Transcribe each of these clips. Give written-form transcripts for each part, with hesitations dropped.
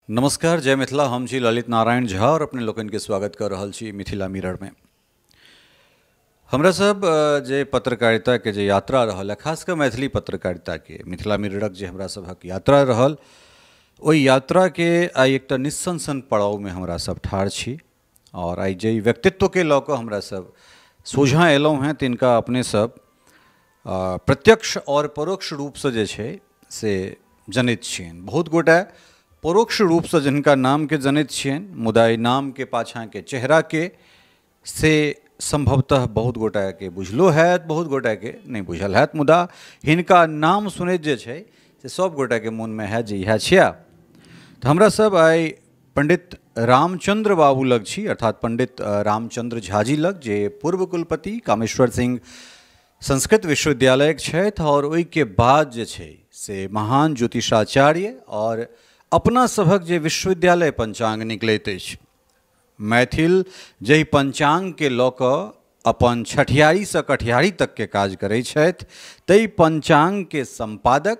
नमस्कार, जय मिथिला। हम छी ललित नारायण झा और अपने लोकनि के स्वागत कर रहल छी मिथिला मिरर में। हमरा सब जे पत्रकारिता के जे यात्रा रहल है, खास कर मैथिली पत्रकारिता के, मिथिला मिररक जे हमरा सबहक यात्रा रहल, ओहि यात्रा के आइ एकटा निस्संसन पड़ाव में हमरा सब ठाढ़ छी और आइ जे व्यक्तित्व के लऽ कऽ हमरा सब सोझाँ एलहुँ हेँ तिनका अपने सब प्रत्यक्ष और परोक्ष रूपसँ जे छै से जनैत छियनि। बहुत गोटा परोक्ष रूपसँ जिनका नामके जनैत छियनि, मुदा एहि नामके पाछाँके चेहराके से संभवतः बहुत गोटाके बुझलो हैत, बहुत गोटाके नहि बुझल हैत, मुदा हिनका नाम सुनैत जे छै से सब गोटाके मोनमे हैत जे इएह छिया। तऽ हमरा सब आइ पंडित रामचंद्र बाबू लग छी, अर्थात पंडित रामचंद्र झाजी लग, जे पूर्व कुलपति कामेश्वर सिंह संस्कृत विश्वविद्यालयके छथि और ओहिके बाद जे छै से महान ज्योतिषाचार्य और अपना सभक जे विश्वविद्यालय पंचांग निकलैत अछि, मैथिल जाहि पंचांगके लऽ कऽ अपन छठियारीसँ कठियारी तकके काज करै छथि, ताहि पंचांगके सम्पादक,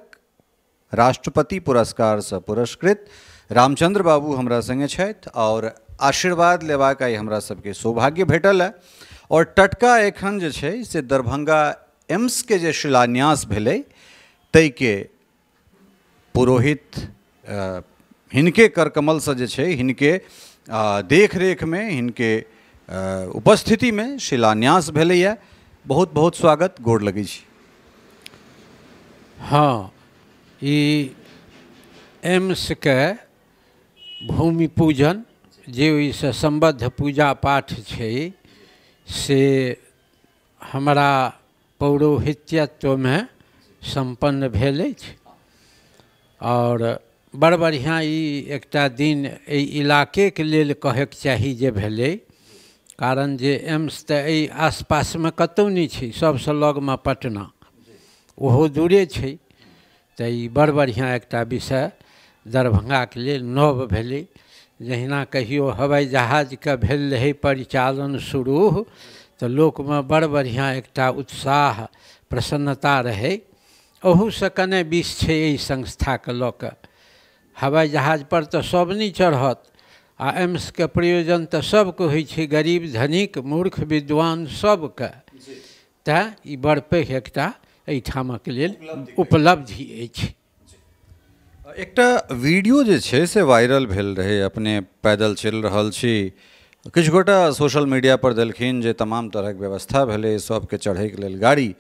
राष्ट्रपति पुरस्कारसँ पुरस्कृत रामचंद्र बाबू हमरा सङ्गे छथि और आशीर्वाद लेबाक आइ हमरा सबके सौभाग्य भेटल है। और टटका एखन जे छै से दरभंगा एम्सके जे शिलान्यास भेलै ताहिके पुरोहित हिनके करकमलसँ जे छै, हिनके देखरेखमे, हिनके उपस्थितिमे शिलान्यास भेलैए। बहुत बहुत स्वागत, गोर लगै छी। हाँ, ई एम्सके भूमि पूजन जे ओहिसँ सम्बद्ध पूजा पाठ छै से हमरा पौरोहित्यत्वमे सम्पन्न भेल अछि और बड़ बढ़िआँ ई एकटा दिन एहि इलाकेके लेल कहैके चाही जे भेलै, कारण जे एम्स तऽ एहि आसपासमे कतहु नहि छै, सबसँ लगमे पटना, ओहो दूरे छै। तऽ ई बड़ बढ़िआँ एकटा विषय दरभंगाके लेल नव भेलै। जहिना कहियो हवाई जहाजके भेल रहै परिचालन शुरू तऽ लोकमे बड़ बढ़िआँ एकटा उत्साह प्रसन्नता रहै, ओहूसँ कने बीस छै एहि संस्थाके लऽ कऽ। हवाई जहाजपर तऽ सब नहि चढ़त आ एम्सके प्रयोजन तऽ सबके होइ छै, गरीब धनिक मूर्ख विद्वान सबके। तैँ ई बड़ पैघ एकटा एहिठामक लेल उपलब्धि अछि। एकटा वीडियो जे छै से वायरल भेल रहै, अपने पैदल चलि रहल छी, किछु गोटा सोशल मीडिया पर देलखिन जे तमाम तरहक व्यवस्था भेलै, सबके चढ़ैके लेल गाड़ी,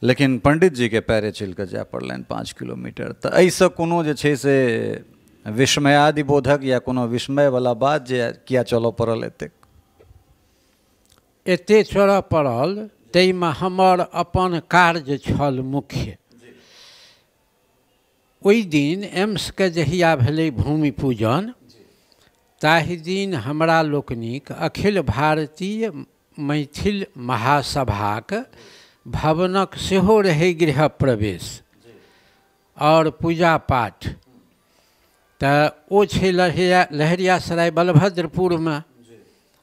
लेकिन पंडित जी के पैरे चलि कऽ जाय पड़लनि 5 किलोमीटर। तऽ एहिसँ कोनो जे छै से विस्मयादिबोधक या कोनो विस्मयवला बात जे किया चलऽ पड़ल एतेक? एतेक चलऽ पड़ल ताहिमे हमर अपन कार्य छल मुख्य। ओहि दिन एम्सके जहिया भेलै भूमि पूजन ताहि दिन हमरा लोकनिक अखिल भारतीय मैथिल महासभाक भवनक सेहो रहै गृह प्रवेश और पूजा पाठ। तऽ ओ छै लहेरियासराय बलभद्रपुरमे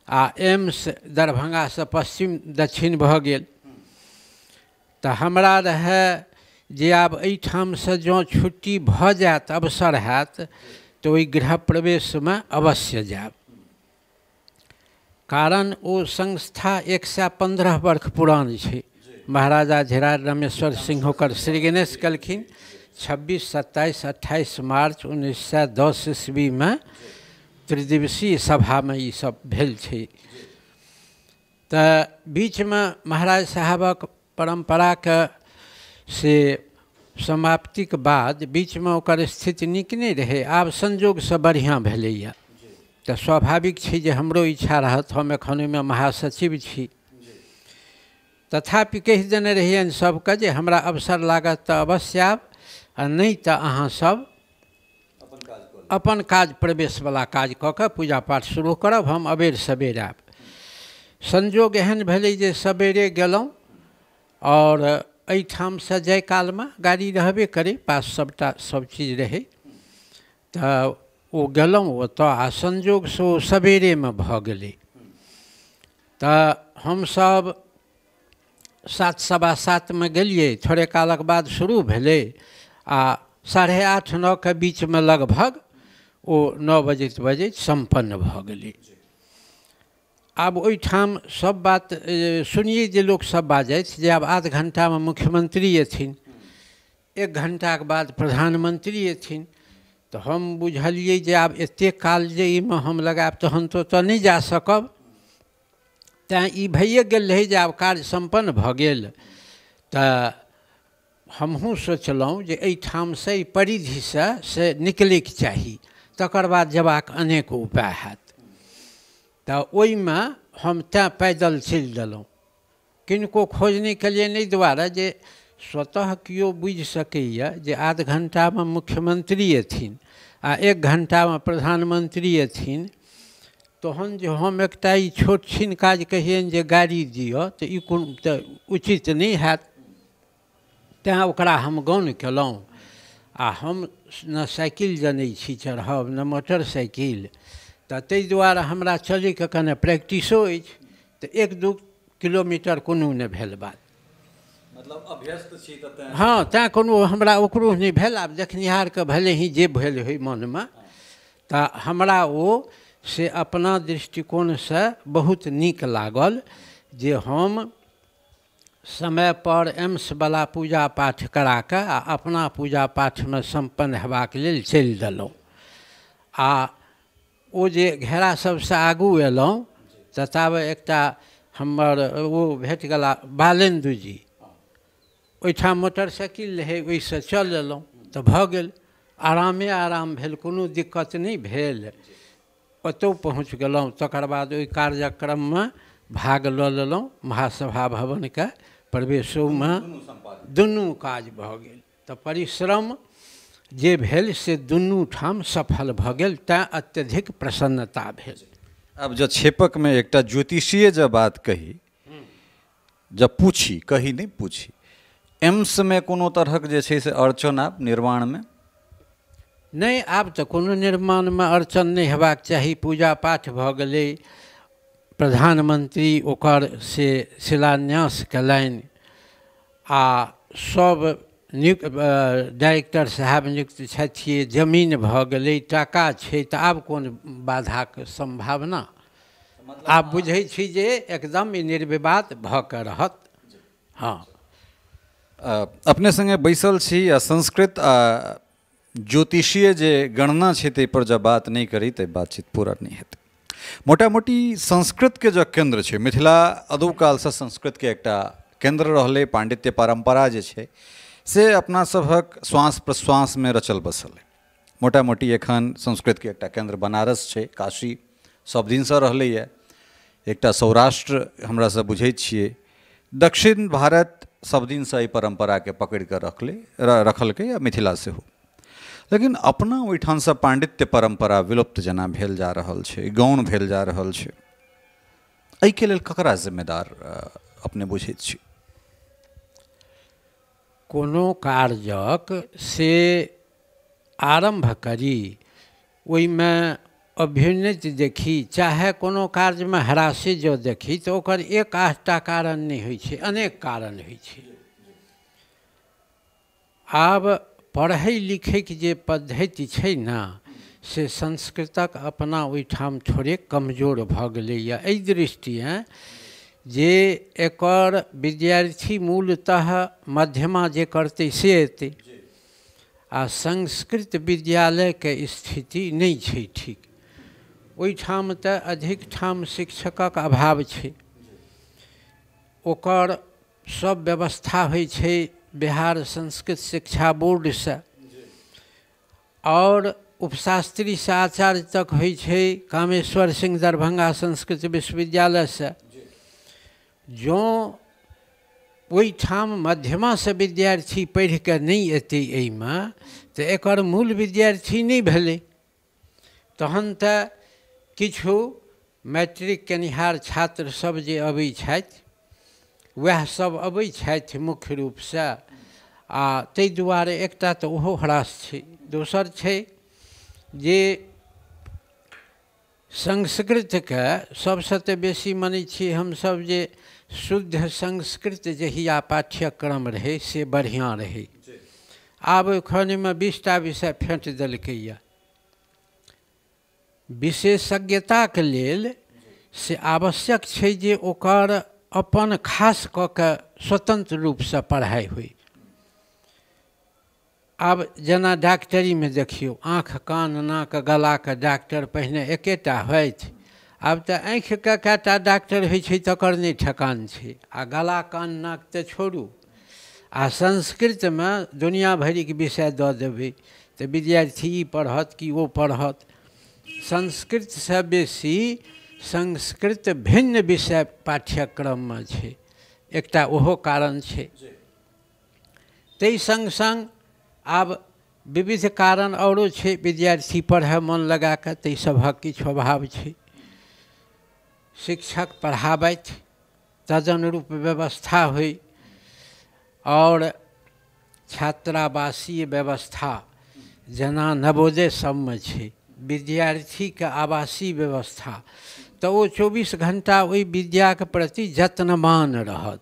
आ एम्स दरभंगासँ पश्चिम दक्षिण भऽ गेल। तऽ हमरा रहै जे आब एहिठामसँ जँ छुट्टी भऽ जायत, अवसर हैत, तऽ ओहि गृह प्रवेशमे अवश्य जायब, कारण ओ संस्था 115 वर्ष पुरान छै। महाराजा धीराज रमेश्वर सिंह ओकर श्री गणेश केलखिन 26, 27, 28 मार्च 1910 ईस्वीमे त्रिदिवसीय सभामे ई सब भेल छै। तऽ बीचमे महाराज साहबक परम्पराके से समाप्तिके बाद बीचमे ओकर स्थिति नीक नहि रहै, आब संजोगसँ बढ़िआँ भेलैए। तऽ स्वाभाविक छै जे हमरो इच्छा रहत, हम एखन ओहिमे महासचिव छी। तथापि कहि देने रहियनि सबके जे हमरा अवसर लागत तऽ अवश्य आयब आ नहि तऽ अहाँ सब अपन काज प्रवेशवला काज कऽ कऽ पूजा पाठ शुरू करब, हम अबेर सबेर आयब। संजोग एहन भेलै जे सबेरे गेलहुँ और एहिठामसँ जाय कालमे गाड़ी रहबे करै, पास सबटा सब चीज रहै, तऽ ओ गेलहुँ ओतऽ आ संजोगसँ ओ सबेरेमे भऽ गेलै। तऽ हमसब 7, 7:15 में गेलियै, थोड़े कालक बाद शुरू भेलै आ 8:30 9 के बीचमे लगभग ओ 9 बजैत बजैत सम्पन्न भऽ गेलै। आब ओहिठाम सब बात सुनिए जे लोकसब बाजथि जे आब आध घण्टामे मुख्यमंत्री अथिन, 1 घण्टाके बाद प्रधानमंत्री अथिन, तऽ हम बुझलियै जे आब एतेक काल जे एहिमे हम लगायब तहन तऽ ओतऽ नहि जा सकब। तैँ ई भइए गेल रहै जे आब कार्य सम्पन्न भऽ गेल। तऽ हमहूँ सोचलहुँ जे एहिठामसँ एहि परिधिसँ से निकलैके चाही, तकर बाद जयबाक अनेक उपाय हैत। तऽ ओहिमे हम तैँ पैदल चलि देलहुँ, किनको खोज नहि केलियनि एहि दुआरे जे स्वतः केओ बुझि सकैए जे आध घण्टामे मुख्यमंत्री अथिन आ 1 घण्टामे प्रधानमंत्री अथिन, तहन जे हम एकटा ई छोट छिन काज कहियनि जे गाड़ी दिअ तऽ ई कोन तऽ उचित नहि हैत। तैँ ओकरा हम गौण केलहुँ। आ हम ने साइकिल जनै छी चढ़ब ने मोटरसाइकिल, तऽ ताहि दुआरे हमरा चलैके कने प्रैक्टिसो अछि, तऽ 1-2 किलोमीटर कोनो नहि भेल बात, मतलब अभ्यस्त छी तऽ हँ, तैँ कोनो हमरा ओकरो नहि भेल। आब देखनिहारके भले ही जे भेल होइ मनमे, तऽ हमरा ओ से अपना दृष्टिकोणसँ बहुत नीक लागल जे हम समयपर एम्सवला पूजा पाठ कराकऽ आ अपना पूजा पाठमे सम्पन्न हेबाक लेल चलि देलहुँ। आ ओ जे घेरा सबसँ आगू अयलहुँ तऽ ताबे एकटा हमर ओ भेट गेला बालेन्दु जी, ओहिठाम मोटरसाइकिल रहै, ओहिसँ चलि अयलहुँ तऽ भऽ गेल, आरामे आराम भेल, कोनो दिक्कत नहि भेल, ओतहु पहुँच गेलहुँ। तकर बाद ओहि कार्यक्रममे भाग लऽ लेलहुँ, महासभा भवनके प्रवेशोमे दुनू काज भऽ गेल। तऽ परिश्रम जे भेल से दुनू ठाम सफल भऽ गेल, तैँ अत्यधिक प्रसन्नता भेल। आब जँ क्षेपकमे एकटा ज्योतिषीय जँ बात कही, जँ पूछी, कही नहि पूछी, एम्समे कोनो तरहक जे छै से अड़चन आब निर्माणमे नहि? आब तऽ कोनो निर्माणमे अड़चन नहि हेबाक चाही। पूजा पाठ भऽ गेलै, प्रधानमंत्री ओकर से शिलान्यास कयलनि आ सब नियुक्त डायरेक्टर साहब नियुक्त छथिए, जमीन भऽ गेलै, टाका छै, तऽ आब कोन बाधाके सम्भावना? आब बुझै छी जे एकदम ई निर्विवाद भऽ कऽ रहत। हँ, अपने सङ्गे बैसल छी आ संस्कृत आ ज्योतिषीय जे गणना छै ताहिपर जब बात नहि करी तऽ बातचीत पूरा नहि हेतै। मोटा मोटी संस्कृतके जो केन्द्र छै, मिथिला अदौकालसँ संस्कृतके एकटा केन्द्र रहलै, पांडित्य परम्परा जे छै से अपना सभक श्वास प्रश्वासमे रचल बसल है। मोटा मोटी एखन संस्कृतके एकटा केन्द्र बनारस छै, काशी सब दिनसँ रहलैए, एकटा सौराष्ट्र हमरा सब बुझै छियै, दक्षिण भारत सब दिनसँ एहि परम्पराके पकड़िकऽ रखलकै आ मिथिला सेहो। लेकिन अपना ओहिठामसँ पांडित्य परम्परा विलुप्त जेना भेल जा रहल छै, गौण भेल जा रहल छै, एहिके लेल ककरा जिम्मेदार अपने बुझैत छी? कोनो कार्यक से आरम्भ करी, ओहिमे अभ्युन्नति देखी, चाहे कोनो कार्यमे ह्रासे जँ देखी तऽ ओकर एक आधटा कारण नहि होइ छै, अनेक कारण होइ छै। आब पढ़ै लिखैके जे पद्धति छै ने से संस्कृतक अपना ओहिठाम थोड़े कमजोर भऽ गेलैए। एहि दृष्टिए जे एकर विद्यार्थी मूलतः मध्यमा जे करतै से एतै, आ संस्कृत विद्यालयके स्थिति नहि छै ठीक। ओहिठाम तऽ अधिक ठाम शिक्षकक अभाव छै, ओकर सब व्यवस्था होइ छै बिहार संस्कृत शिक्षा बोर्डसँ, और उपशास्त्री से आचार्य तक होइ छै कामेश्वर सिंह दरभंगा संस्कृत विश्वविद्यालयसँ। जँ ओहिठाम मध्यमासँ विद्यार्थी पढ़ि कऽ नहि एतै एहिमे तऽ एकर मूल विद्यार्थी नहि भेलै। तहन तऽ किछु मैट्रिक केनिहार छात्र सब जे अबै छथि वएह सब अबै छथि मुख्य रूपसँ, आ ताहि दुआरे एकटा तऽ ओहो ह्रास छै। दोसर छै जे संस्कृतके सबसँ तऽ बेसी मानै छियै हमसब जे शुद्ध संस्कृत जहिया पाठ्यक्रम रहै से बढ़िआँ रहै। आब एखनमे 20टा विषय फेँट देलकैए, विशेषज्ञताके लेल से आवश्यक छै जे ओकर अपन खास कऽ के स्वतंत्र रूपसँ पढ़ाइ होइ। आब जेना डॉक्टरीमे देखियौ, आँखि कान नाक गलाके डॉक्टर पहिने एकेटा होथि, आब तऽ आँखिके कएटा डॉक्टर होइ छै तकर नहि ठेकान छै, आ गला कान नाक तऽ छोड़ू। आ संस्कृतमे दुनिया भरिके विषय दऽ देबै तऽ विद्यार्थी ई पढ़त कि ओ पढ़त। संस्कृतसँ बेसी संस्कृत भिन्न विषय पाठ्यक्रममे छै, एकटा ओहो कारण छै। ताहि सङ्ग सङ्ग आब विविध कारण औरो छै, विद्यार्थी पढ़य मन लगा कऽ ताहि सभक किछु अभाव छै। शिक्षक पढ़ाबथि तदनुरूप व्यवस्था होइ, आओर छात्रावासीय व्यवस्था जेना नवोदय सबमे छै, विद्यार्थीके आवासीय व्यवस्था, तऽ ओ 24 घण्टा ओहि विद्याके प्रति जत्नवान रहत।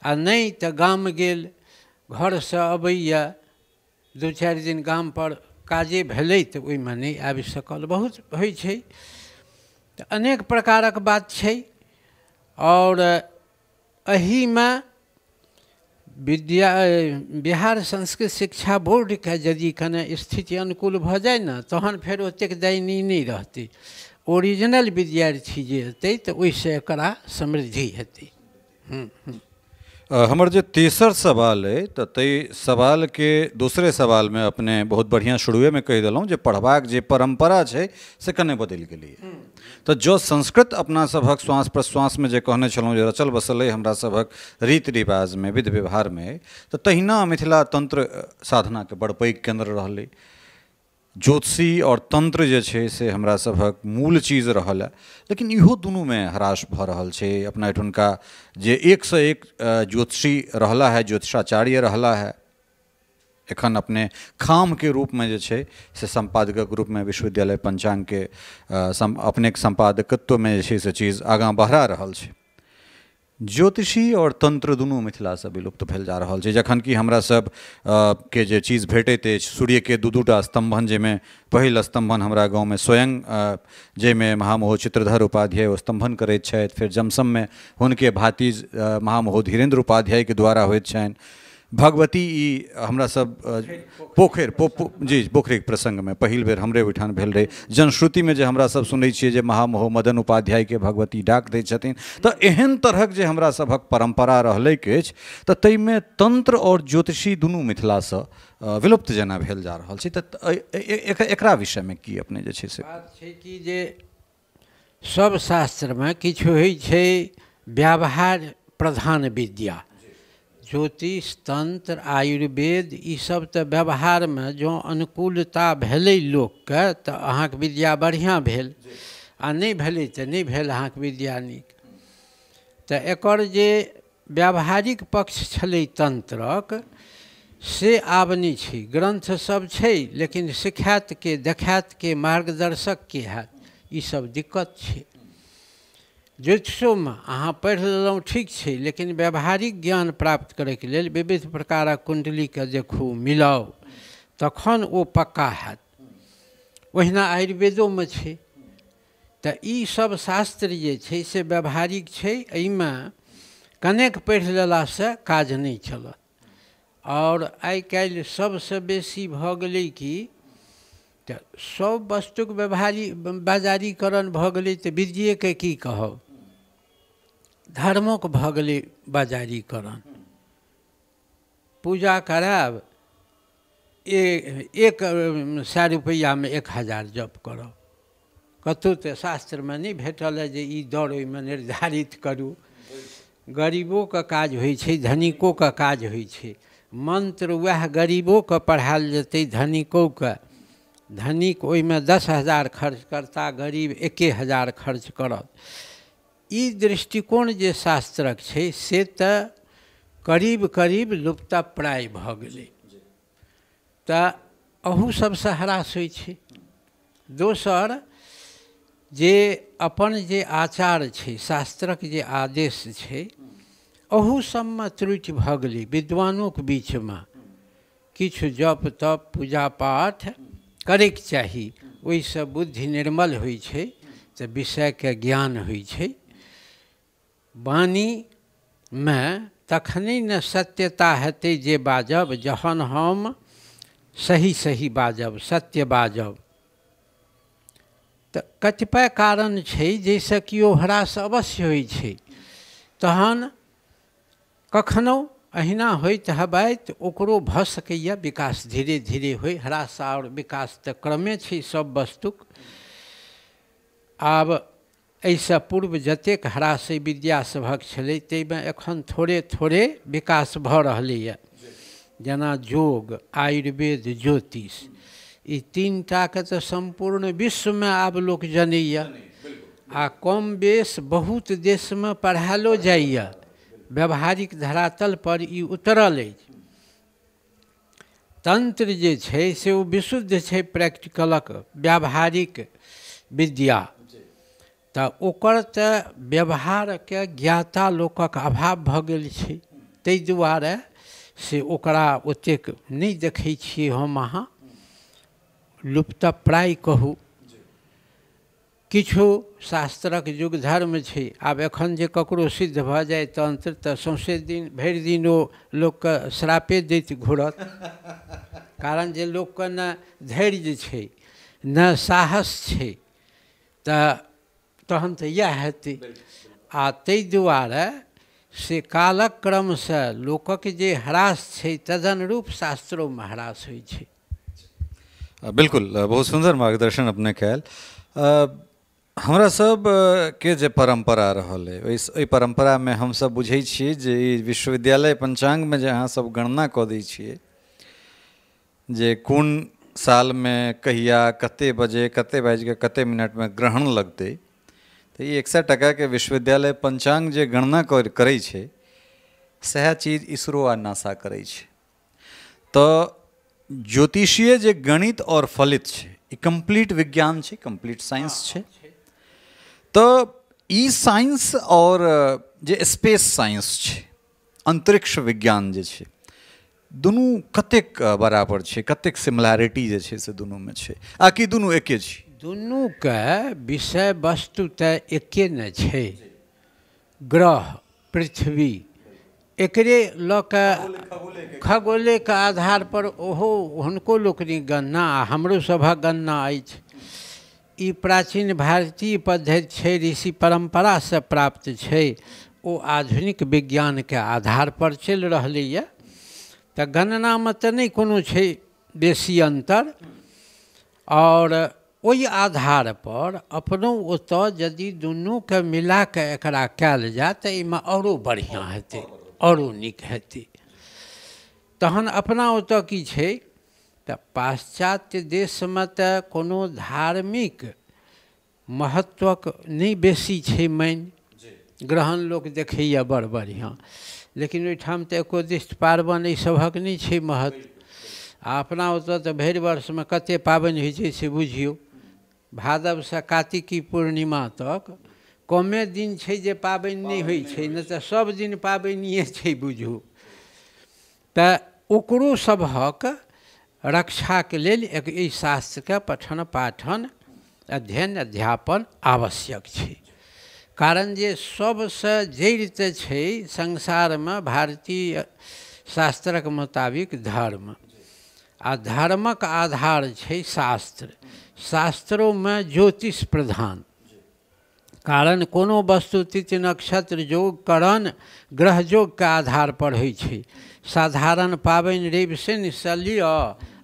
आ नहि तऽ गाम गेल, घरसँ अबैए, 2-4 दिन गामपर काजे भेलै तऽ ओहिमे नहि आबि सकल, बहुत होइ छै। तऽ अनेक प्रकारक बात छै। आओर एहिमे विद्या बिहार संस्कृत शिक्षा बोर्डके यदि कने स्थिति अनुकूल भऽ जाय ने, तहन फेर ओतेक दयनीय नहि रहतै। ओरिजिनल विद्यार्थी जे हेतै तऽ ओहिसँ एकरा समृद्धि हेतै। हमर जे तेसर सवाल अइ, तऽ ताहि सवालके दोसरे सवालमे अपने बहुत बढ़िआँ शुरुएमे कहि देलहुँ जे पढ़बाक जे परम्परा छै से कने बदलि गेलैए। तऽ जँ संस्कृत अपना सभक श्वास प्रश्वासमे जे कहने छलहुँ जे रचल बसल अइ हमरा सभक रीति रिवाजमे, विधि व्यवहारमे, तऽ तहिना मिथिला तन्त्र साधनाके बड़ पैघ केन्द्र रहलै। ज्योतिषी आओर तंत्र जे छै से हमरा सभक मूल चीज रहल है, लेकिन इहो दुनूमे ह्रास भऽ रहल छै। अपना एहिठुनका जे एकसँ एक ज्योतिषी रहला है, ज्योतिषाचार्य रहला है, एखन अपने खामके रूपमे जे छै से सम्पादकक रूपमे विश्वविद्यालय पञ्चाङ्गके अपनेके सम्पादकत्वमे जे छै से चीज आगाँ बढ़ा रहल छै। ज्योतिषी और तंत्र दुनू मिथिलासँ विलुप्त भेल जा रहल छै, जखन कि हमरा सब के जे चीज भेटैत अछि, सूर्यके दू दूटा स्तंभन, जाहिमे पहिल स्तंभन हमरा गाँवमे स्वयं जाहिमे महामहो चित्रधर उपाध्याय ओ स्तंभन करैत छथि, फेर जमसममे हुनके भातिज महामहो धीरेन्द्र उपाध्यायके द्वारा होइत छनि। भगवती ई हमरा सब पोखरि जी पोखरिके प्रसङ्गमे पहिल बेर हमरे ओहिठाम भेल रहै। जनश्रुतिमे जे हमरा सब सुनै छियै जे महामहो मदन उपाध्यायके भगवती डाक दै छथिन, तऽ एहन तरहक जे हमरा सभक परम्परा रहलैक अछि, तऽ ताहिमे तंत्र आओर ज्योतिषी दुनू मिथिलासँ विलुप्त जेना भेल जा रहल छै। तऽ एकरा विषयमे की अपने जे छै से बात छै कि जे सब शास्त्रमे किछु होइ छै व्यवहार प्रधान विद्या, ज्योतिष तंत्र आयुर्वेद ईसब तऽ व्यवहारमे जँ अनुकूलता भेलै लोकके तऽ अहाँके विद्या बढ़िआँ भेल, आ नहि भेलै तऽ नहि भेल अहाँके विद्या नीक। तऽ एकर जे व्यावहारिक पक्ष छलै तंत्रक से आब नहि छै। ग्रन्थ सब छै लेकिन सिखायत के, देखायत के, मार्गदर्शक के हैत, ईसब दिक्कत छै। ज्योतिषोमे अहाँ पढ़ि लेलहुँ ठीक छै, लेकिन व्यावहारिक ज्ञान प्राप्त करैके लेल विविध प्रकारक कुण्डलीके देखू, मिलाउ, तखन ओ पक्का हैत। ओहिना आयुर्वेदोमे छै। तऽ ईसब शास्त्र जे छै से व्यावहारिक छै, एहिमे कनेक पढ़ि लेलासँ काज नहि चलत। आओर आइ काल्हि सबसँ बेसी भऽ गेलै कि तऽ सब वस्तुके व्यवहारी बाजारीकरण भऽ गेलै, तऽ विद्येके की कहब, धर्मोके भऽ गेलै बाजारीकरण। पूजा करायब, 100 रुपैआमे 1000 जप करब, कतहु तऽ शास्त्रमे नहि भेटल है जे ई दर ओहिमे निर्धारित करू। गरीबोके काज होइ छै, धनिकोके काज होइ छै। मन्त्र वएह गरीबोके पढ़ायल जेतै, धनिकोके। धनिक ओहिमे 10,000 खर्च करता, गरीब 1,000 खर्च करत। ई दृष्टिकोण जे शास्त्रक छै से तऽ करीब करीब लुप्तप्राय भऽ गेलै। तऽ अहू सबसँ ह्रास होइ छै। दोसर जे अपन जे आचार छै, शास्त्रक जे आदेश छै, अहू सबमे त्रुटि भऽ गेलै। विद्वानोके बीचमे किछु जप तप पूजा पाठ करैके चाही, ओहिसँ बुद्धि निर्मल होइ छै, तऽ विषयके ज्ञान होइ छै। वाणीमे तखने ने सत्यता हेतै जे बाजब, जहन हम सही सही बाजब, सत्य बाजब। तऽ कतिपय कारण छै जाहिसँ केओ ह्रास अवश्य होइ छै। तहन कखनो अहिना होइत हबैत ओकरो भऽ सकैए विकास, धीरे धीरे होइ। ह्रास आओर विकास तऽ क्रमे छै सब वस्तुक। आब एहिसँ पूर्व जतेक ह्रास विद्या सभक छलै ताहिमे एखन थोड़े थोड़े विकास भऽ रहलैए। जेना योग, आयुर्वेद, ज्योतिष, ई तीन टाके तऽ सम्पूर्ण विश्वमे आब लोक जनैए आ कम बेस बहुत देशमे पढ़ायलो जाइए। व्यावहारिक धरातल पर ई उतरल अछि। तंत्र जे छै से ओ विशुद्ध छै प्रैक्टिकलक व्यावहारिक विद्या, तऽ ओकर तऽ व्यवहारके ज्ञाता लोकक अभाव भऽ गेल छै, ताहि दुआरे से ओकरा ओतेक नहि देखै छियै हम अहाँ, लुप्तप्राय कहू। किछु शास्त्रक युग धर्म छै। आब एखन जे ककरो सिद्ध भऽ जाय तंत्र तऽ सौंसे दिन भरि दिन ओ लोकके श्रापे दैत घुरत, कारण जे लोकके ने धैर्य छै ने साहस छै, तऽ तहन तऽ इएह हेतै। आ ताहि दुआरे से कालक क्रमसँ लोकक जे ह्रास छै तदनुरूप शास्त्रोमे ह्रास होइ छै। बिल्कुल, बहुत सुन्दर मार्गदर्शन अपने कयल। हमरा सब के जे परम्परा रहल अइ ओहि परम्परामे हमसब बुझै छियै जे ई विश्वविद्यालय पञ्चाङ्गमे जे अहाँ सब गणना कऽ दै छियै जे कोन सालमे कहिया कते बजे कते बाजिके कते मिनटमे ग्रहण लगतै, तऽ ई 100 टकाके विश्वविद्यालय पञ्चाङ्ग जे गणना करै छै सएह चीज इसरो आ नासा करै छै। तऽ ज्योतिषीय जे गणित आओर फलित छै ई कम्प्लीट विज्ञान छै, कम्प्लीट साइंस छै। तऽ ई साइंस आओर जे स्पेस साइंस छै, अंतरिक्ष विज्ञान जे छै, दुनू कतेक बराबर छै, कतेक सिमिलैरिटी जे छै से दुनूमे छै, आ कि दुनू एके छै? दुनूके विषय वस्तु तऽ एके ने छै। ग्रह, पृथ्वी, एकरे लऽ कऽ खगोलेके आधार पर ओहो हुनको लोकनिक गणना आ हमरो सभक गणना अछि। ई प्राचीन भारतीय पद्धति छै, ऋषि परम्परासँ प्राप्त छै, ओ आधुनिक विज्ञानके आधार पर चलि रहलैए। तऽ गणनामे तऽ नहि कोनो छै बेसी अन्तर। आओर ओहि आधार पर अपनो ओतऽ यदि दुनूके मिलाकऽ एकरा कयल जाय तऽ एहिमे औरो बढ़िआँ हेतै, औरो नीक हेतै। तहन अपना ओतऽ की छै तऽ पाश्चात्य देशमे तऽ कोनो धार्मिक महत्वक नहि बेसी छै मानि, ग्रहण लोक देखैए बड़ बढ़िआँ, लेकिन ओहिठाम तऽ एकोदिष्ट पार्वण एहि सभक नहि छै महत्व। आ अपना ओतऽ तऽ भरि वर्षमे कतेक पाबनि होइ छै से बुझियौ, भादवसँ कार्तिकी पूर्णिमा तक कमे दिन छै जे पाबनि नहि होइ छै, नहि तऽ सब दिन पाबनिए छै बुझू। तऽ ओकरो सभक रक्षाके लेल एहि शास्त्रके पठन पाठन अध्ययन अध्यापन आवश्यक छै। कारण जे सबसँ जड़ि तऽ छै संसारमे भारतीय शास्त्रक मुताबिक धर्म, आ धर्मक आधार छै शास्त्र, शास्त्रोमे ज्योतिष प्रधान। कारण कोनो वस्तु तिथि नक्षत्र योग करण ग्रह योगके आधार पर होइ छै। साधारण पाबनि रवि शनिसँ लिअ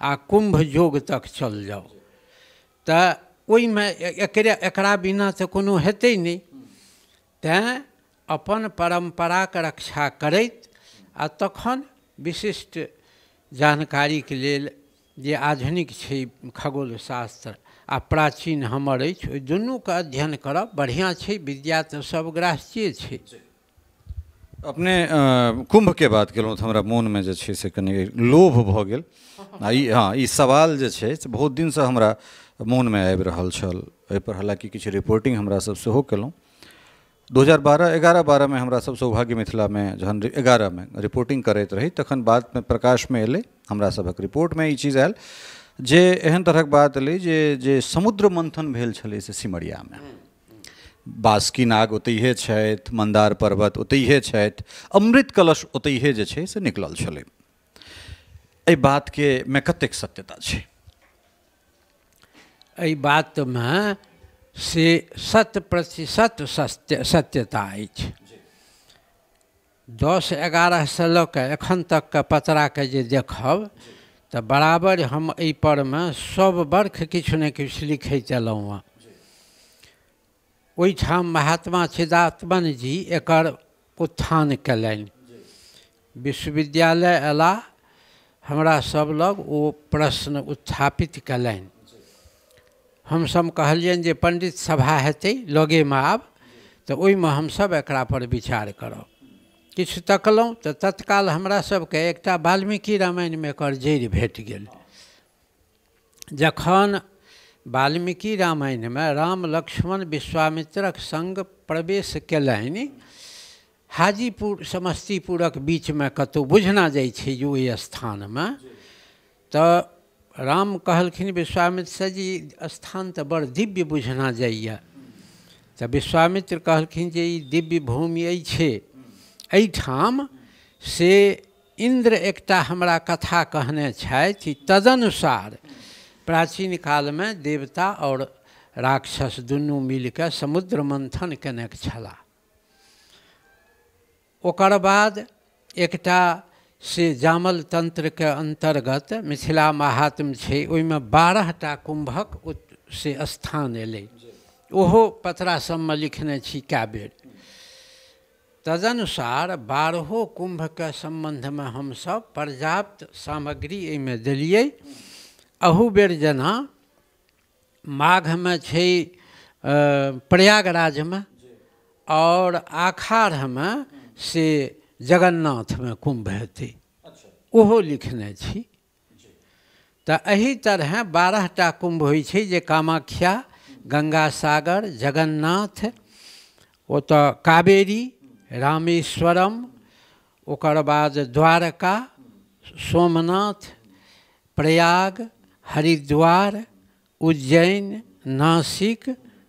आ कुम्भ योग तक चल जाउ, तऽ ओहिमे एकरा बिना तऽ कोनो हेतै नहि। तैँ अपन परम्पराके रक्षा करैत आ तखन विशिष्ट जानकारीके लेल जे आधुनिक छै खगोल शास्त्र आ प्राचीन हमर अछि, ओहि दुनूके अध्ययन करब बढ़िआँ छै। विद्या तऽ सब ग्राह्य छै। अपने कुम्भके बात केलहुँ तऽ हमरा मोनमे जे छै से कनि लोभ भऽ गेल। आ ई हँ ई सवाल जे छै से बहुत दिनसँ हमरा मोनमे आबि रहल छल। एहिपर हालाँकि किछु रिपोर्टिंग हमरा सब सेहो केलहुँ। 2012 11-12 में हमरा सब सौभाग्य मिथिलामे जहन 11 में रिपोर्टिंग करैत रही तखन बादमे प्रकाशमे एलै, हमरा सभक रिपोर्टमे ई चीज आयल। जे एहन तरहक बात एलै जे जे समुद्र मन्थन भेल छलै से सिमरियामे, बासुकी नाग ओतहिए छथि, मन्दार पर्वत ओतहिए छथि, अमृत कलश ओतहिए जे छै से निकलल छलै। एहि बातके मे कतेक सत्यता छै? एहि बातमे से 100% सत्यता अछि। 10-11 से लऽ कऽ एखन तकके पतराके जे देखब तऽ बराबर हम एहि परमे सब बर्ख किछु ने किछु लिखैत एलहुँ हँ। ओहिठाम महात्मा चिदात्मन जी एकर उत्थान कयलनि। विश्वविद्यालय अयला, हमरा सब लग ओ प्रश्न उत्थापित कयलनि। हमसब कहलियनि जे पंडित सभा हेतै लगेमे आब, तऽ ओहिमे हमसब एकरा पर विचार करब। किछु तकलहुँ तऽ तत्काल हमरा सबके एकटा वाल्मीकि रामायणमे एकर जड़ि भेट गेल। जखन वाल्मीकि रामायणमे राम लक्ष्मण विश्वामित्रक सङ्ग प्रवेश कयलनि, हाजीपुर समस्तीपुरक बीचमे कतहु बुझना जाइ छै जे ओहि स्थानमे, तऽ राम कहलखिन विश्वामित्रसँ जे स्थान तऽ बड़ दिव्य बुझना जाइए। तऽ विश्वामित्र कहलखिन जे ई दिव्य भूमि अछि, एहिठाम से इन्द्र एकटा हमरा कथा कहने छथि, तदनुसार प्राचीन कालमे देवता और राक्षस दुनू मिलके समुद्र मंथन केने छलाह। ओकर बाद एकटा से जामल तंत्रके अन्तर्गत मिथिला महात्म्य छै, ओहिमे 12टा कुम्भक से स्थान एलै, ओहो पतरा सबमे लिखने छी कए बेर। तदनुसार 12 कुम्भके सम्बन्धमे हमसब पर्याप्त सामग्री एहिमे देलियै। अहू बेर जेना माघमे छै प्रयागराजमे और आखाढ़मे से जगन्नाथमे कुम्भ हेतै, ओहो लिखने छी। तऽ एहि तरहेँ 12टा कुम्भ होइ छै जे कामाख्या, गंगा सागर, जगन्नाथ, ओतऽ कावेरी, रामेश्वरम, ओकर बाद द्वारका, सोमनाथ, प्रयाग, हरिद्वार, उज्जैन, नासिक,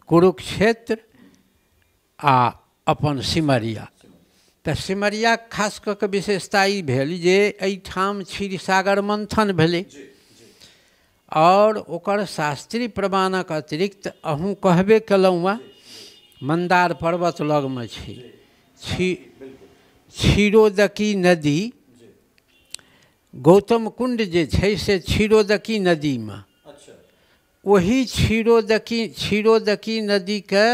कुरुक्षेत्र आ अपन सिमरिया। तऽ सिमरिया खास कऽ के विशेषता ई भेल जे एहिठाम क्षीरसागर मंथन भेलै और ओकर शास्त्रीय प्रमाणक अतिरिक्त अहूँ कहबे कयलहुँ हँ, मन्दार पर्वत लगमे छै, क्षीरोदकी नदी, गौतम कुंड जे छै से क्षीरोदकी नदीमे, ओही क्षीरोदकी नदीके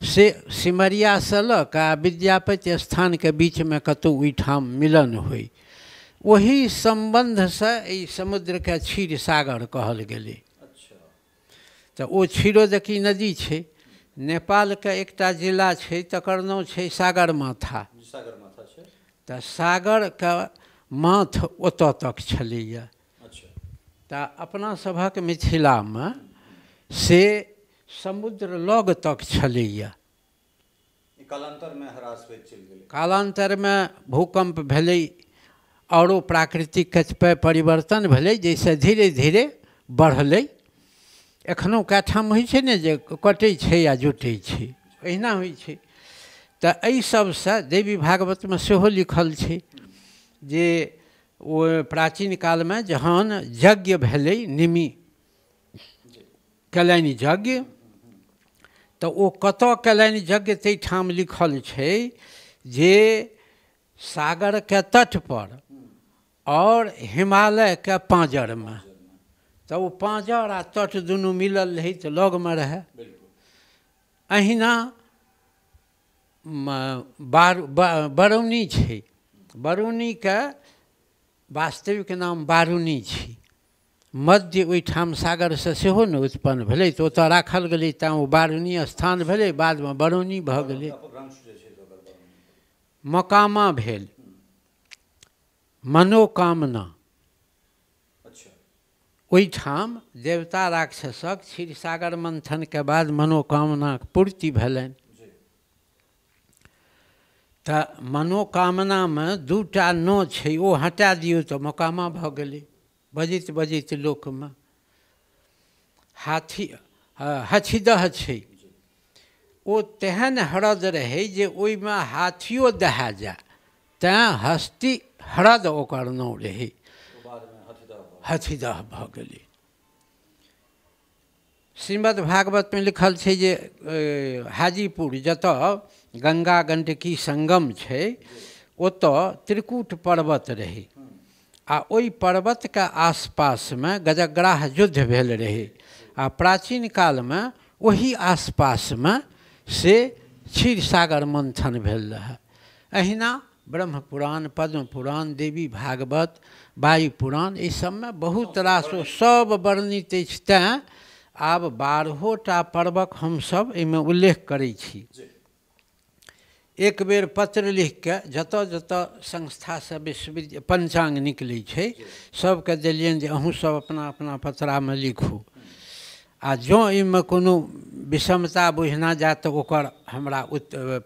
से सिमरियासँ लऽ कऽ आ विद्यापति स्थानके बीचमे कतहु ओहिठाम मिलन होइ, ओही सम्बन्धसँ एहि समुद्रके क्षीर सागर कहल गेलै। तऽ ओ क्षीरोदकी नदी छै। नेपालके एकटा जिला छै तकर नाम छै सागरमाथा, तऽ सागरके माथ ओतऽ तक छलैए। तऽ अपना सभक मिथिलामे से समुद्र लग तक छलैए। कालांतरमे ह्रास होइत चलि गेलै, कालांतरमे भूकम्प भेलै औरो प्राकृतिक कतिपय परिवर्तन भेलै जाहिसँ धीरे धीरे बढ़लै। एखनो कए ठाम होइ छै ने जे कटै छै आ जुटै छै, एहिना होइ छै। तऽ एहि सबसँ देवी भागवतमे सेहो लिखल छै जे ओ प्राचीन कालमे जहन यज्ञ भेलै, निमि कयलनि यज्ञ, तऽ ओ कतऽ कयलनि यज्ञ ताहिठाम लिखल छै जे सागरके तटपर और हिमालयके पाँजरमे। तऽ ओ पाँजर आ तट दुनू मिलल रहै तऽ लगमे रहै। अहिना बरौनी छै, बरौनीके वास्तविक नाम बारूनी छै। मध्य ओहिठाम सागरसँ सेहो ने उत्पन्न भेलै तऽ ओतऽ राखल गेलै, तैँ ओ बारूनी स्थान भेलै, बादमे बरौनी भऽ गेलै। मकामा भेल मनोकामना, ओहिठाम देवता राक्षसक क्षीरसागर मंथनके बाद मनोकामनाक पूर्ति भेलनि। तऽ मनोकामनामे 2टा न छै, ओ हटा दियौ तऽ मोकामा भऽ गेलै बजैत बजैत लोकमे। हाथी हछिदह छै, ओ तेहन ह्रद रहै जे ओहिमे हाथियो दहा जाय, तैँ हस्ती ह्रद ओकर नाम रहै, हथिदह भऽ गेलै। श्रीमद् भागवतमे लिखल छै जे हाजीपुर जतऽ गंगा गंडकी संगम छै ओतऽ त्रिकूट पर्वत रहै आ ओहि पर्वतके आसपासमे गजग्राह युद्ध भेल रहै आ प्राचीन कालमे ओही आसपासमे से क्षीरसागर मंथन भेल रहै। एहिना ब्रह्मपुराण, पद्मपुराण, देवी भागवत, वायु पुराण, एहि सबमे बहुत रास सब वर्णित अछि। तैँ आब 12 टा पर्वक हमसब एहिमे उल्लेख करै छी। एक बेर पत्र लिखिके जतऽ जतऽ संस्थासँ विश्वविद्यालय पञ्चाङ्ग निकलै छै सबके देलियनि जे अहूँ सब अपना अपना पत्रामे लिखू आ जँ एहिमे कोनो विषमता बुझना जायत तऽ ओकर हमरा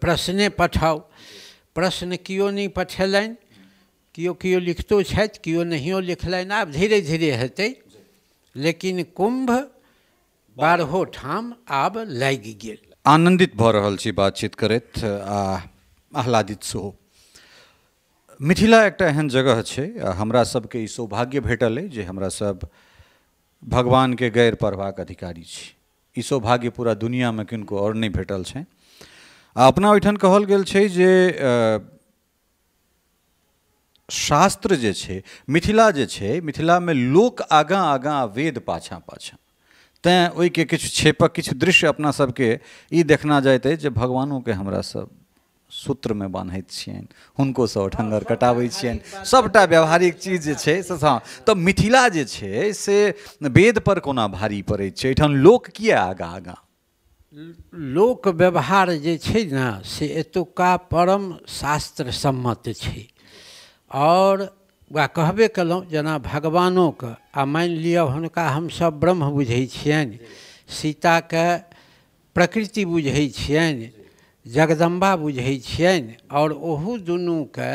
प्रश्ने पठाउ। प्रश्न केओ नहि पठेलनि, केओ केओ लिखतो छथि, केओ नहियो लिखलनि। आब धीरे धीरे हेतै, लेकिन कुम्भ 12 ठाम आब लागि गेल। आनन्दित भऽ रहल छी बातचीत करैत आ आह्लादित सेहो। मिथिला एकटा एहन जगह छै, हमरा सबके ई सौभाग्य भेटल अइ जे हमरा सब भगवानके गैर पढ़बाक अधिकारी छी। ई सौभाग्य पूरा दुनियामे किनको आओर नहि भेटल छै। आ अपना ओहिठाम कहल गेल छै जे शास्त्र जे छै, मिथिला जे छै, मिथिलामे लोक आगाँ आगाँ वेद पाछाँ पाछाँ, तैँ ओहिके किछु क्षेपक किछु दृश्य अपना सबके ई देखना जाइत अछि जे भगवानोके हमरा सब सूत्रमे बान्हैत छियनि, हुनको सब ठङ्गर कटाबै छियनि, सबटा व्यावहारिक चीज जे छै से। हँ, तऽ मिथिला जे छै से वेद पर कोना भारी पड़ै छै? एहिठाम लोक किया आगाँ आगाँ? लोक व्यवहार जे छै ने से एतुका परम शास्त्र सम्मत छै। और वएह कहबे कयलहुँ जेना भगवानोके, आ मानि लिअ हुनका हमसब ब्रह्म बुझै छियनि, सीताके प्रकृति बुझै छियनि, जगदम्बा बुझै छियनि, और ओहू दुनूके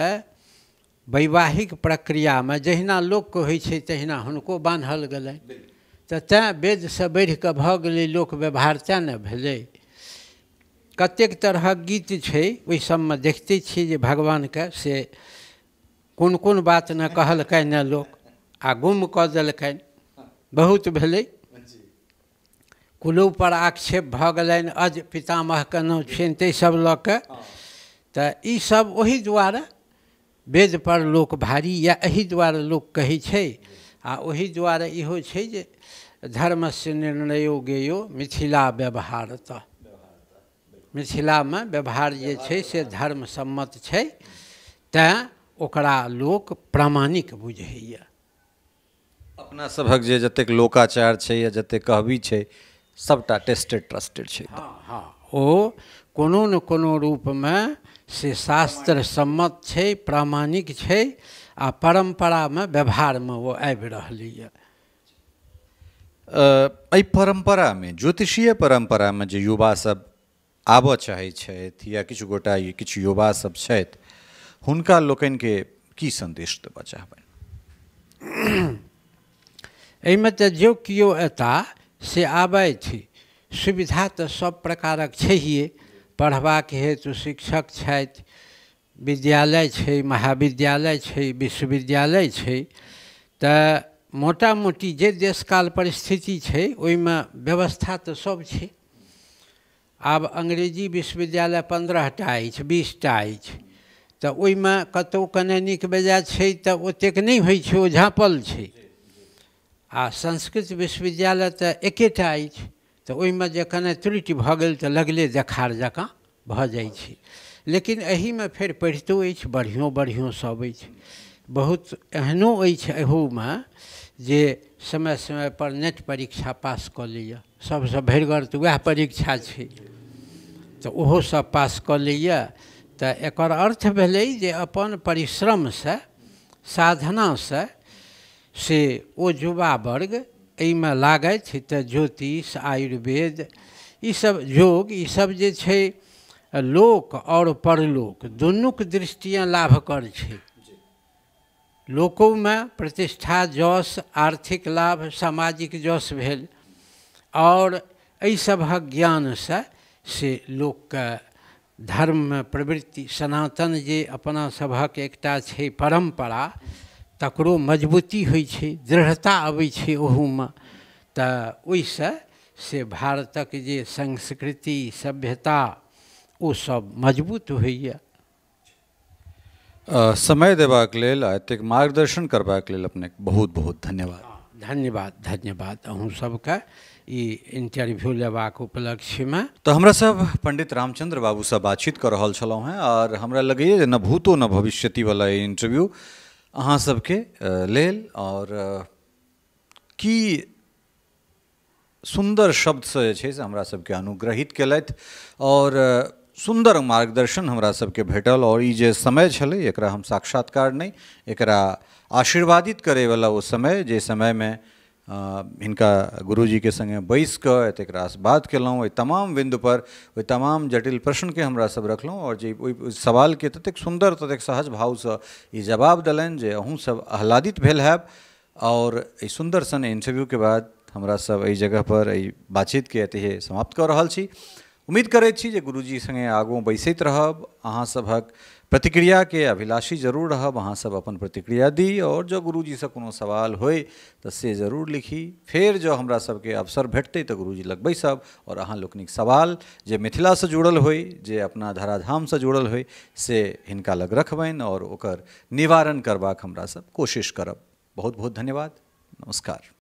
वैवाहिक प्रक्रियामे जहिना लोकके होइ छै तहिना हुनको बान्हल गेलनि। तऽ तैँ वेदसँ बढ़िकऽ भऽ गेलै लोक व्यवहार, तैँ ने भेलै। कतेक तरहक गीत छै ओहि सबमे देखिते छियै जे भगवानके से कोन कोन बात ने कहलकनि लोक आ गुम कऽ देलकनि, बहुत भेलै। कुलोपर आक्षेप भऽ गेलनि, अज पितामहके नाम छियनि ताहि सब लऽ कऽ। तऽ ईसब ओहि दुआरे वेदपर लोक भारी, या एहि दुआरे लोक कहै छै। आ ओहि दुआरे इहो छै जे धर्मस्य निर्णयो गेयो मिथिला व्यवहारतः, मिथिलामे व्यवहार जे छै से धर्म सम्मत छै, तैँ ओकरा लोक प्रामाणिक बुझैए। अपना सभक जे जतेक लोकाचार छै या जतेक कहबी छै सबटा टेस्टेड ट्रस्टेड छै। हँ हँ, ओ कोनो ने कोनो रूपमे से शास्त्र सम्मत छै, प्रामाणिक छै आ परम्परामे व्यवहारमे ओ आबि रहलैए। एहि परम्परामे, ज्योतिषीय परम्परामे जे युवा सब आबऽ चाहै छथि या किछु गोटा किछु युवा सब छथि, हुनका लोकनिके की सन्देश देबऽ चाहबनि? एहिमे तऽ जो केओ एता से आबथि, सुविधा तऽ सब प्रकारक छैहे। पढ़बाक हेतु शिक्षक छथि, विद्यालय छै, महाविद्यालय छै, विश्वविद्यालय छै। तऽ मोटा मोटी जे देशकाल परिस्थिति छै ओहिमे व्यवस्था तऽ सब छै। आब अंग्रेजी विश्वविद्यालय 15 टा अछि, 20 टा अछि, तऽ ओहिमे कतहु कने नीक बेजाय छै तऽ ओतेक नहि होइ छै, ओ झाँपल छै। आ संस्कृत विश्वविद्यालय तऽ एकेटा अछि, तऽ ओहिमे जे कने त्रुटि भऽ गेल तऽ लगले देखार जकाँ भऽ जाइ छै। लेकिन एहिमे फेर पढ़ितो अछि, बढ़िओ बढ़िओ सब अछि। बहुत एहनो अछि एहूमे जे समय समयपर नेट परीक्षा पास कऽ लैए, सबसँ भरिगर तऽ वएह परीक्षा छै, तऽ ओहो सब पास कऽ लैए। तऽ एकर अर्थ भेलै जे अपन परिश्रमसँ, साधनासँ से ओ युवा वर्ग एहिमे लागथि तऽ ज्योतिष, आयुर्वेद, ईसब योग, ईसब जे छै लोक आओर परलोक दुनूके दृष्टिए लाभकर छै। लोकोमे प्रतिष्ठा, जस, आर्थिक लाभ, सामाजिक जस भेल, आओर एहि सभक ज्ञानसँ से लोकके धर्ममे प्रवृत्ति, सनातन जे अपना सभक एकटा छै परम्परा, तकरो मजबूती होइ छै, दृढ़ता अबै छै ओहूमे। तऽ ओहिसँ से भारतक जे संस्कृति सभ्यता ओ सब मजबूत होइए। समय देबाक लेल आ एतेक मार्गदर्शन करबाक लेल अपनेके बहुत बहुत धन्यवाद। धन्यवाद, धन्यवाद अहूँ सबके ई इंटरव्यू लेबाक उपलक्ष्यमे। तऽ हमरा सब पंडित रामचंद्र बाबूसँ बातचीत कऽ रहल छलहुँ हेँ आओर हमरा लगैए जे न भूतो न भविष्यति वाला ई इंटरव्यू अहाँ सबके लेल आओर की सुन्दर शब्दसँ जे छै से हमरा सबके अनुग्रहित केलथि आओर सुन्दर मार्गदर्शन हमरा सबके भेटल। और ई जे समय छलै एकरा हम साक्षात्कार नहि, एकरा आशीर्वादित करैवला ओ समय, जे समयमे हिनका गुरुजीके सङ्गे बैस कऽ एतेक रास बात केलहुँ, ओहि तमाम बिन्दुपर ओहि तमाम जटिल प्रश्नके हमरा सब रखलहुँ और जे ओहि सवालके ततेक सुन्दर ततेक सहज भावसँ ई जवाब देलनि जे अहूँ सब आह्लादित भेल हैब। और एहि सुन्दर सन इंटरव्यूके बाद हमरा सब एहि जगहपर एहि बातचीतके एतहे समाप्त कऽ रहल छी। उम्मीद करैत छी जे गुरुजी सङ्गे आगू बैसैत रहब, अहाँ सभक प्रतिक्रियाके अभिलाषी जरूर रहब, अहाँ सब अपन प्रतिक्रिया दी और जँ गुरुजीसँ कोनो सवाल होय तऽ से जरूर लिखी। फेर जँ हमरा सबके अवसर भेटतै तऽ गुरुजी लग बैसब और अहाँ लोकनिक सवाल जे मिथिलासँ जुड़ल होय, जे अपना धराधामसँ जुड़ल होय, से हिनका लग रखबनि और ओकर निवारण करबाक हमरा सब कोशिश करब। बहुत बहुत धन्यवाद, नमस्कार।